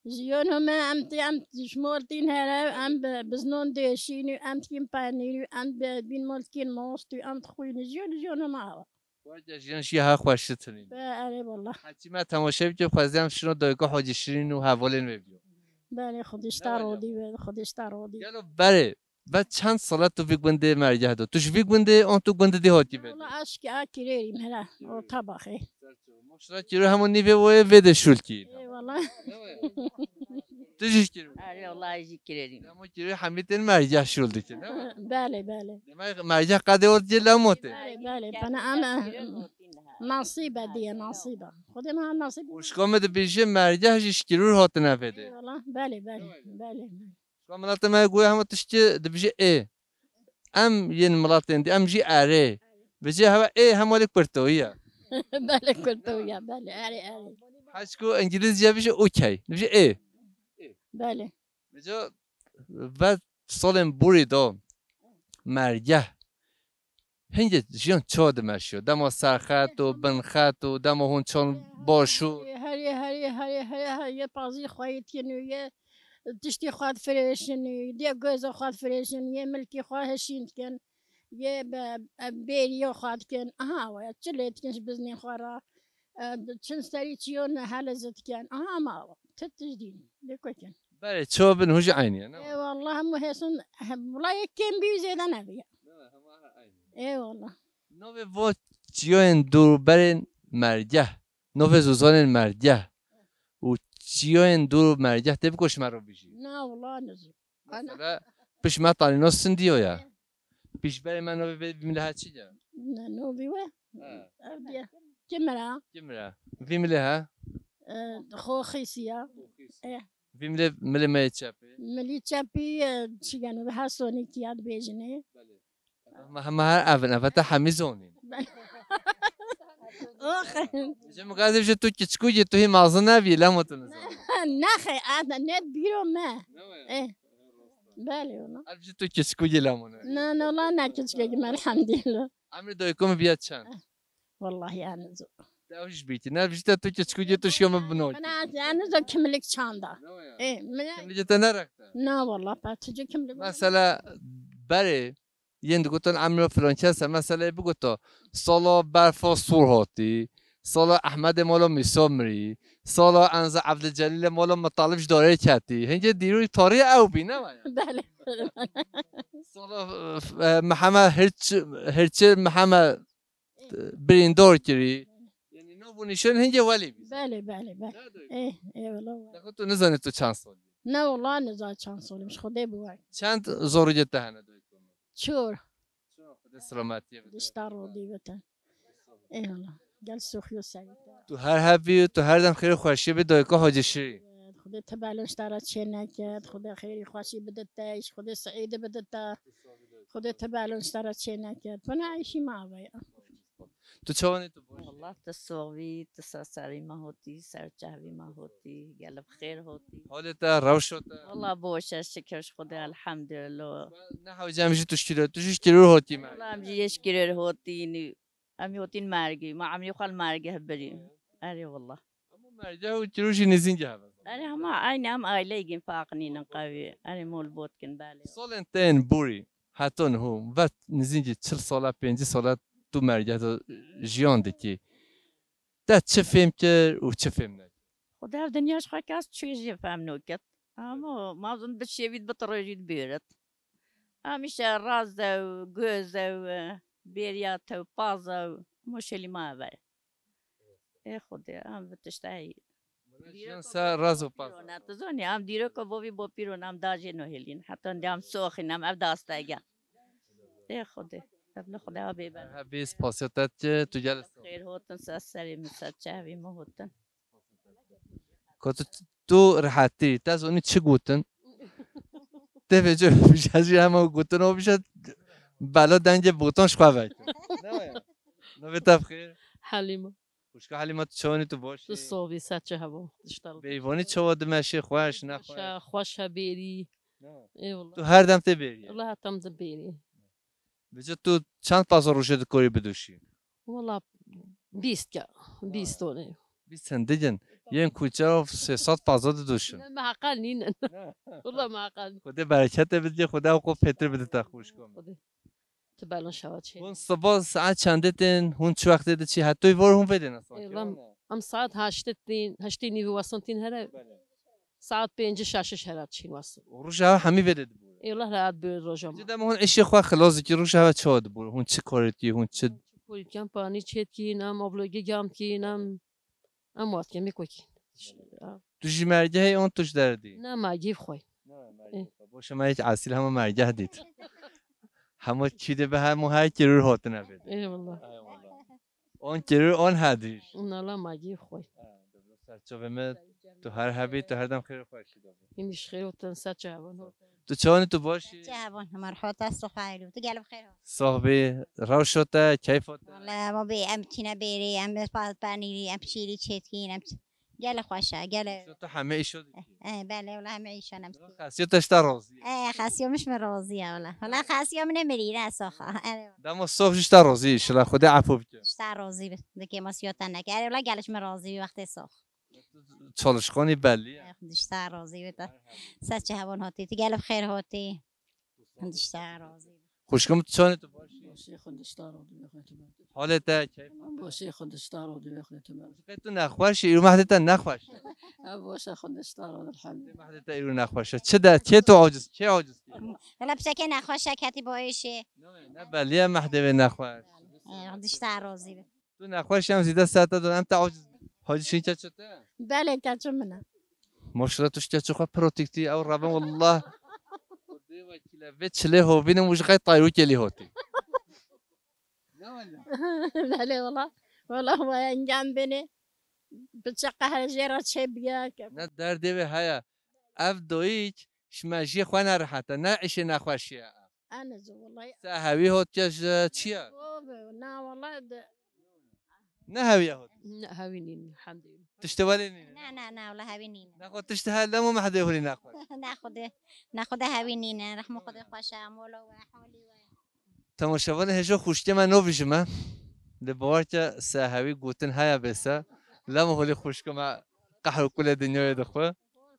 Jiyona me em tê, em ji mol tîn here, em bi, biznon dêşîn û em dikîn penîr û em bi, bîn mol dikîn most û em dixwîn. Jiyon, jiyona me awa. Weke jiyan jî ha xweş ditinî. Be, erê wala. Heçî me temaşe bike, xwezî em şino dayika Hacî Şirîn û hevalên wê biyo. Belê, Xwedê ji te rodî be, Xwedê ji te rodî. Gelo berê, ve çend sala tu vî gundê mergeh do? Tu ji vî gundê an tu gundê dî hatî be? Wala aşkî a kirêrî me re, orta baxê. Maşallah kiro hemû nîvê wê vê de şûlkî. Ê wala. Tu jî kiro. Erê wala jî kirêrî. Ama kiro hemî tên mergeh şûl dike, ne? Belê, belê. Demek mergeh qedê ot cê lemotê. Belê, belê. Pana ama nasîbe diye, nasîbe. Xwedê me nasîbe. Û şka me dibêje mergeh jî ji kiro hatine vê de. Ê wala, belê, belê, belê. Şka miletê me goya hema tiştê dibêje ê. Em yên miletên dî, em jî erê. Vêce hewa ê hema lê kurtoyî ye. Belê kurtoyî ye, belê, erê, erê. Heçku îngilîzce bêje okey. Dibêje ê. Belê. Vêce ve salên borî de mergeh. Hingê jiyan çawa dimeşiyo? Dema serxet û binxet û dema hûn çon baş û Herê, herê, herê, herê, herê, yê pazî xwe yê tînû, yê tiştî xwe difirêşin, yê goza xwe difirêşin, yê milkî xwe hişîn dikin, yê be-, e, bêriya xwe dikin. Aha, we çi lê dikin ji biznên xwe re? E, çin serî çiyo ne hele zî dikin. Aha, ama ti tişt dîn. Lê ku kin? Berê, çawa bin hûn jî eynî ye, ne? Ê, wallah, hemû hêsin, hem, wala yek kêm bî zêde nebiye. Ne, hema her eynî. Ê, wallah. Navê vo çiyoyên dûrberên mergeh, navê zozanên mergeh û çiyoyên dûr mergeh tê biko ji me re bijî. Na, wala nizim. Mesela, pişt me tanîno sindiyo ya. Pişberê me navê vê vî milê he çi ye? Ne, navê we? He. Ev diye. Kimira? Kimira. Vî milê he? E, xo xîsiya. E. Vî milê, milê me yê çepê? Milî çepî, e, çi geno, bi her sonî tiya dibêjinê. Belê. Hema, hema her evin, eve te hemî zonîn. Belê. Ox. Ji min gazê ji tu kiçikû yê tu hî mazin nebî, lemo tu nizan. Nexê, a ne bîro me. Ne we? E. Belê ona. Ev ji tu kiçikû yê lemo ne. Na, na, la ne kiçikê me, elhamdülillah. Emrê dayikê min biya çend? Wallahî, yani zor. Te ew ji bîtî. Ne, ji te tu kiçikû tu şiyo min bino. Bana, yani zor kimlik çanda. Ne o ya? E, min Kimlikê te nerexte? Na, wallah, pa tu kimlik. Mesela, berê, yên digotin emro filan kes e, mesela, bigota, sala berfa sor hatî, sala Ehmedê mala Mîsa mirî, sala Enza Evdilcelîlê mala Mitalib ji darê ketî. Hingê dîrû tarî ew bî, ne waya? Belê. Sala, e, Mihemed Hirç-, Hirçê Mihemed birîndar kirî. Yanî nav û nîşan hingê welê bî. Belê, belê, belê. Ne dayik? Ê, ê, wala, wala. Dexo tu nizanî tu çend salî? Ne, wala nizanî çend salî, ji Xwedê bi we. Çend zarokê te hene dayik? Çor. Çor, Xwedê selametiyê bide. Dişta rodî bite. Eyvallah. Gel soxiyo serî te. Tu her hebî, tu her dem xêr û xweşiyê bî dayika Hacî Şirî. Xwedê tebalon ji te re çê neket, Xwedê xêrî xweşî bide te, ji Xwedê seîdî bide te. Xwedê tebalon ji te re çê neket. Bana eyşî ma avaya. Tu çawanî tu baş? Wallah tu soxvî, tu ser serî me hotî, ser çehvî me hotî, gelib xêr hotî. Halê te, rewşa te? Wallah boş e, şikir ji Xwedê, elhamdülillah. Ne hewce em jî tu şikir, tu jî şikir hotî me. Wallah em jî yê şikir hotî, nî. Em hotîn mergî, ma emrî xwe li mergî hebirî. Erê wallah. Ama mergî û kiro jî nêzîn ge hebe. Erê hema aynî em aileyê gin faqnînin qewî. Erê mol bot kin belê. Salên tên borî, heta niho, vet nêzîn ge çil sala, pêncî sala tu mergî de jiyan dikî. Te çi fêm kir û çi fêm nekir? Xwedê ev dinya ji xwe kes çi jî fem nokit. Ama mazin bi şêvî bi tirojî dibêrit. Hemîşe raz ew, göz ew, bêriya tew, paz ew, moşelî ma ev e. Ê Xwedê, em bi tişta heyî. Jiyan ser raz û paz. Pîrona, tu zanî, em dîroka bovî bo pîrona, em dajê no hêlîn. Heta ndê em soxîn, em ev dastege. Ê Xwedê, ev li Xwedê ha bêber. Hebî spasiya te dike, tu gel. Xêr hotin, ser serê min, ser çavî min hotin. Ku tu, tu rehetî, te zonî çi gotin? Tê vêce bije jî hema gotin, o bije bela dengê botan ji xwe vekir. Ne waya? Navê te bi xêr? Helîma. Xwişka Helîma, tu çawanî, tu baş î? Tu sovî, ser çi hebo? Diştal. Bêyvanî çawa dimeşê, xweş, nexweş? Xweş e, xweş e bêrî. Ne? Ê wala. Tu her dem tê bêrî? Wala hetam di bêrî. Vêce tu çend peza rojê dikorî bidoşî? Wala bîst ke, bîst tone. Bîst hindik in. Yên kuçe sê sed fazla didoşin. Ne, me heqal nînin. Wala me heqal nînin. Xwedê bereketê bidê, Xwedê ew qo pêtir bidite xwişko me. Xwedê. Tu belin şewa çê. Hûn siba saet çendê tên, hûn çi wextê diçî, hetoy vor hûn vêdê ne? Ê, lan, em saet heştê tîn, heştê nîvî wesin tîn here. Bele. Saet pêncî şeşiş here çîn wesin. Û roja hemî vêdê dibû. Ê, Allah rahat bir roja ma. Cide hûn işê xwe xilas dikî, roja çawa dibû? Hûn çi korê dikî, hûn çi? Korî dikin, panî çêtkîn, em oblogî gam kîn, em, em wat kemî kokîn. Tu ji mergehê an tu ji derdî? Ne, mergî xwe. Ne, mergehê xwe. Boşa me hiç esil hema mergeh dît. Hema çî de be hema her kirûr hatine vêdê. Eyvallah. Eyvallah. On kirûr on hedîş. Nala mergî xwe. Ha, diblo serçovê me, tu her hebî, tu her dem xêr û xweşî de bî. Hîn ji xêr û ten ser çavan ho. Tu çawanî, tu baş î? Çavan, merhaba, tu xêr û tu gel bi xêr ho. Sohbî, rewşo te, keyfo te? Wala, ma bê, em tîne bêrê, em pa-, panîrî, em şîrî çêtkîn, em ç-, gele xweş e, gele. Tu hemê îşo dikî? Eh, eh, bele, wala hemê îşan em dikî. Xesiyo te ji te razî ye? Eh, xesiyo min ji min razî ye, wala. Wala xesiyo min ê mirî, ne soxa. Erê. Dema sox jî ji te razî, înşallah Xwedê efû bike. Ji te razî bi, dikê ma siyo te neke. Erê, wala gele ji min razî bi wextê sox. Çalışkanî belli ye. Eh, Xwedê ji te razî bi te. Ser çi hewan hatî, tu gel bi xêr hatî. Xwedê ji te razî bi. Xwişkim, tu çawanî, tu baş î? Başê, Xwedê ji te razî bi, Xwedê tu ber. Halê te keyf? Başê, Xwedê ji te razî bi, Xwedê tu ber. Qey tu nexweş î, îro mehdê te nexweş e? Ev baş e, Xwedê ji te razî, elhamdulillah. Mehdê te îro nexweş e. Çi de, kê tu aciz, kê aciz kê? Wala piçekê nexweş e, ketî bo êşê. Ne, ne belî ye mehdê wê nexweş. Eh, Xwedê ji te razî bi. Tu nexweş em zîde ser te don, em te aciz. Hacî şîn keço te? Belê, keço min e. Maşallah tu ji keço xwe piro tîktî, ew reben wallah. Xwedê wekîl e, vê çilê hovînim û ji xey tayrûkê lî hotî. Ne wele? Belê wala. Wala waya engem bênê. Bi çi qehr jê re çê biya. Ne derdê wê heye. Ev doyîk ji me jiyê xwe nerehet e, ne îşê nexweşî ye. Ene ji wallahî. Sehewî hot ke ji çi ye? Bo be, na wallahî de. Ne hewiye hot? Ne hewî nîn, elhamdülillah. Tiştê welê nîn? Ne, ne, ne, wala hewî nîn. Ne xwe tiştê her lem û mehdê hûrî nexwe. Ne xwedê, ne xwedê hewî nîn, rehmê xwedê xweş e, molo we, holî we. Temaşevanê hêja xwişkê me navî ji me. Lê bawer ke sehewî gotin heye bêse. Lem û holî xwişkê me qehr û kulê dinyayê dixwe.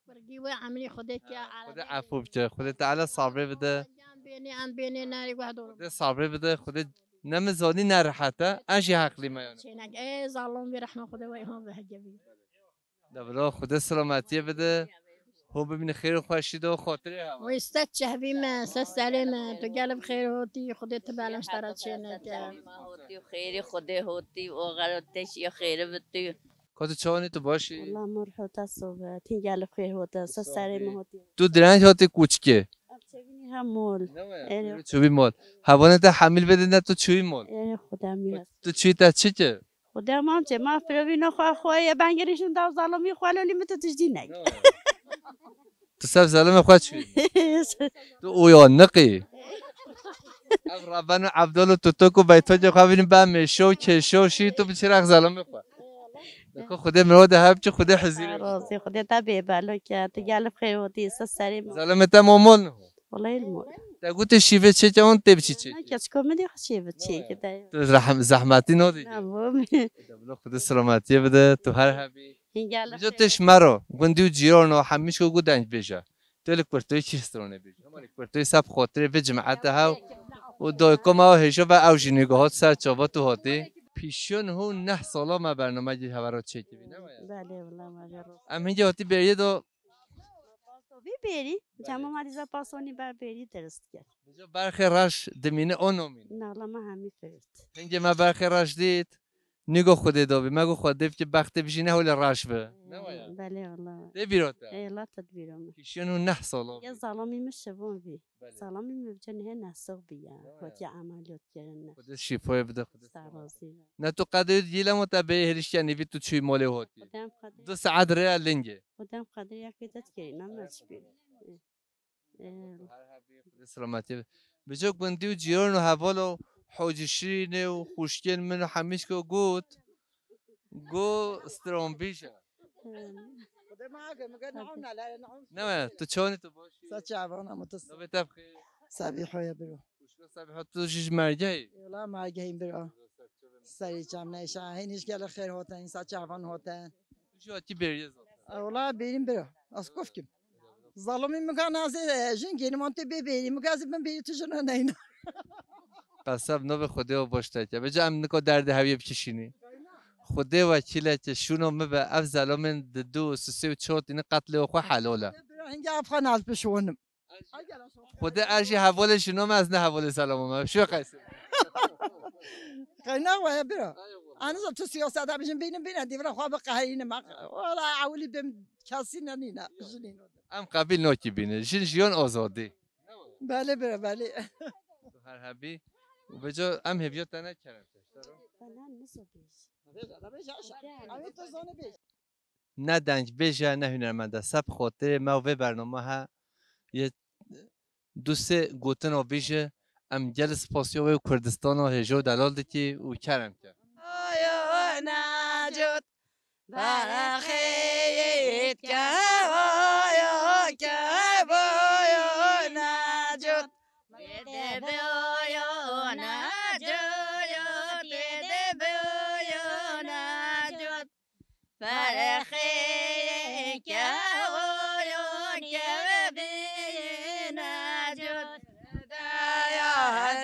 Kurgî wê emrî Xwedê ke. Xwedê efû bike. Xwedê Teala sabrê bide. Em bênê, em bênê, nerê guh dor. Xwedê sabrê bide. Xwedê ne min zanî nerehet e. Ez jî heqlî me yani. Çênek, ê zalim bî, rehma Xwedê wê hon ve hege bî. De bila Xwedê selametiyê bide. Ho bibîne xêr û xweşî de û xatirê hewa. Wê se çehvî me, se serê me. Tu gel bi xêr hotî, Xwedê tu belem ji te re çêneke. Hotî, xêrî Xwedê hotî, o xero te şiye xêrî bi tu. Ka tu çawanî, tu baş î? Wala mor hota sobe, tî gel xêr hota, se serê me hotî. Tu direng hatî kûçikê? Ev çevînî hem mol. Ne we? Erê. Çûbî mol. Hevanê te hemîl bidin ne tu çûyî mol? Erê, Xwedê em yî. Tu çûyî te çi ki? Xwedê em çê, ma firovîna xwe, xwe ye ben girişin da zalimî xwe lolî min tu tiştî nek. Ne we? Tu ser zalimê xwe çûyî. Tu uya niqî. Ev Raben û Evdal û Tutok û Beytokê xwe bînin be mêşe û kêşe û şî, tu bi çi rex zalimê xwe. Deko Xwedê mirov de hev ki Xwedê hizîr. Razî Xwedê te bê belo ke, tu gel bi xêr hotî, se serê min. Zalimê te momol niho. Wallahî li mol. Te gote şîvê çêke, hon tê biçî çêke. Ne, keçiko min dê xwe şîvê çêke de. Tu rehm-, zehmetî nodî. Ne, bo min. De bila Xwedê selametiyê bide, tu her hebî. Hîn gel. Bijo te ji me re, gundî û cîran û hemî şo gu dengbêje. Tu li kurtoyê kî stronê bêje. Hema li kurtoyê seb xotirê vê cemaete hew û dayika me û hêja ve ew jî nîgo hat ser çava tu hatî. Pîşiyo niho neh sala me bernameyê hevera çêkirî, ne waya? Belê, wala me jê ro. Em hingê hatî bêriyê de. Pasovî bêrî, cema me dîza pasonî ber bêrî derist kir. Bijo berxê reş dimîne o nomîne. Na, wala me hemî firt. Hingê me berxê reş dît. Nîgo Xwedê dabî, me got Xwedê bike bextê bijî ne holê reş bi. Ne waya? Belê wala. Tê bîro te? Ê, la te dibîro min. Pîşiyo nû neh sala. Ya zalamî min şivon bî. Belê. Zalamî min bice nihê neh sal bî ya. Ne waya? Wekî emeliyat kirine. Xwedê şîfoyê bide, Xwedê selamet. Razî be. Ne tu qedê yî lemo te bê hêrişkiya nîvî tu çûyî molê hotî. Xwedê em qedê. Du saet rêya lingê. Xwedê em qedê ya kê te dikirî, ne me çi bî. Ê. Her hebî, Xwedê selametiyê bide. Bijo gundî û cîran û heval û Hacî Şirînê û xwişkên min û hemîşko got, go stronbîj e. Xwedê me ake, min got, "Ne'ûm, ne'ûm." Ne we, tu çawanî, tu baş î? Sa çavan ama tu. Navê te bi xêr? Sabîho ye biro. Xwişko Sabîho, tu jî ji mergehî? Wala mergehî biro. Serî çam neyşa, hênîş gele xêr hoten, sa çavan hoten. Ji wekî bêriyê zaten. E, wala bêrîn bira. Ez kuf kim. Zalimî min ka nazê, e, jin gênim an tê bê bêrî. Min ka ez bin bêrî tu jina neyna. Qeseb navê Xwedê û baş te ke. Bêje em nika derdê heviyê bikişînî. Xwedê wekîl e ke şûno min be ev zelamên di du û sisê û çar tîni qetlê xwe helal e. Bira hingê ev xwe naz pişwanim. Xwedê ez jî hevalê jino me, ez ne hevalê zelama me. Şo qeysê. Qeyna we bira. Aniza tu siyaseta bijin bînin bîne dîvra xwe bi qeheyîne me. Wala ewilî bim kesî nenîne jinîn. Em qebîl nakî bîne. Jin jiyan azadî. Belê bira belê. Tu her hebî. Û vêca em hêviya te ne kerem. Bana niso bêj. Bêj, bêj, bêj. Ew tu zane bêj. Ne dengbêj e, ne hunermend e. Seb xatirê me û vê bername he yê du sê gotina vî jî em gelî spasiya wê û Kurdistana hêja û delal dikî û kerem ke. Oyo Necot, berxê yê ke, oyo ke, oyo Necot. Yê de be oyo Necot, yê de be oyo Necot. Ferqê ke oyo ke bîne cot. Daya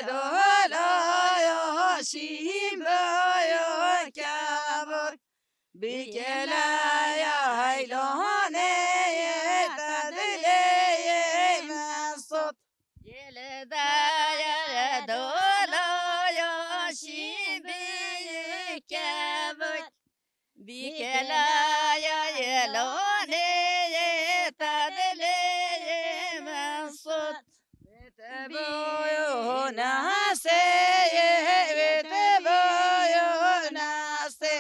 dola yo şîm yo kebor. Bikela ya heylone ye tedlê ye mesot. Gel daya dola yo şîm yo kebor. Bîkelaya yelonê ye tedlê ye mesut. Te boyo nasê ye, te boyo nasê.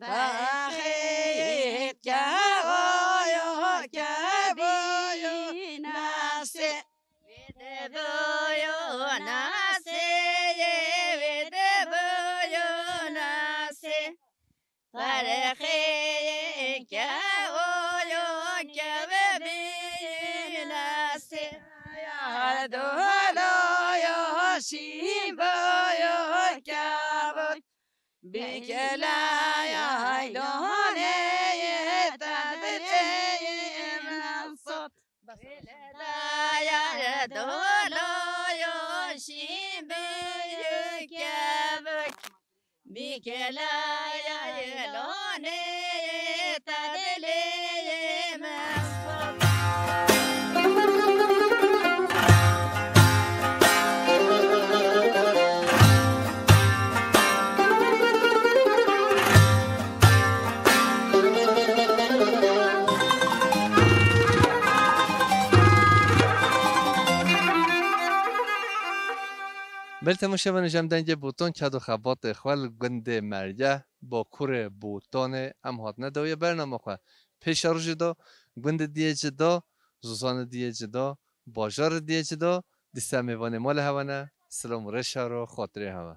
Baxê ke oyo ke boyo nasê. Te boyo nasê ye, te boyo nasê. Ferqê ke oyo ke bibînasê. Ya dolo yo şîn boyo ke boy. Bikela ya haylone ye tadrê ye mensot. Bikela ya dolo yo şîn boyo ke boy. Bîkelaya yelonê ye tedlê ye mesut. Belê temaşevanê, ji em dengê Botan ked û xebatê xwe li gundê Mergeh, bakurê Botanê em hatine dawiya bernama xwe. Pêşerojê de gundê diyê cida, zozanê diyê cida, bajarê diyê cida, dîsa mêvanê malê hewa ne, silam û rêşa ro xatirê hewa.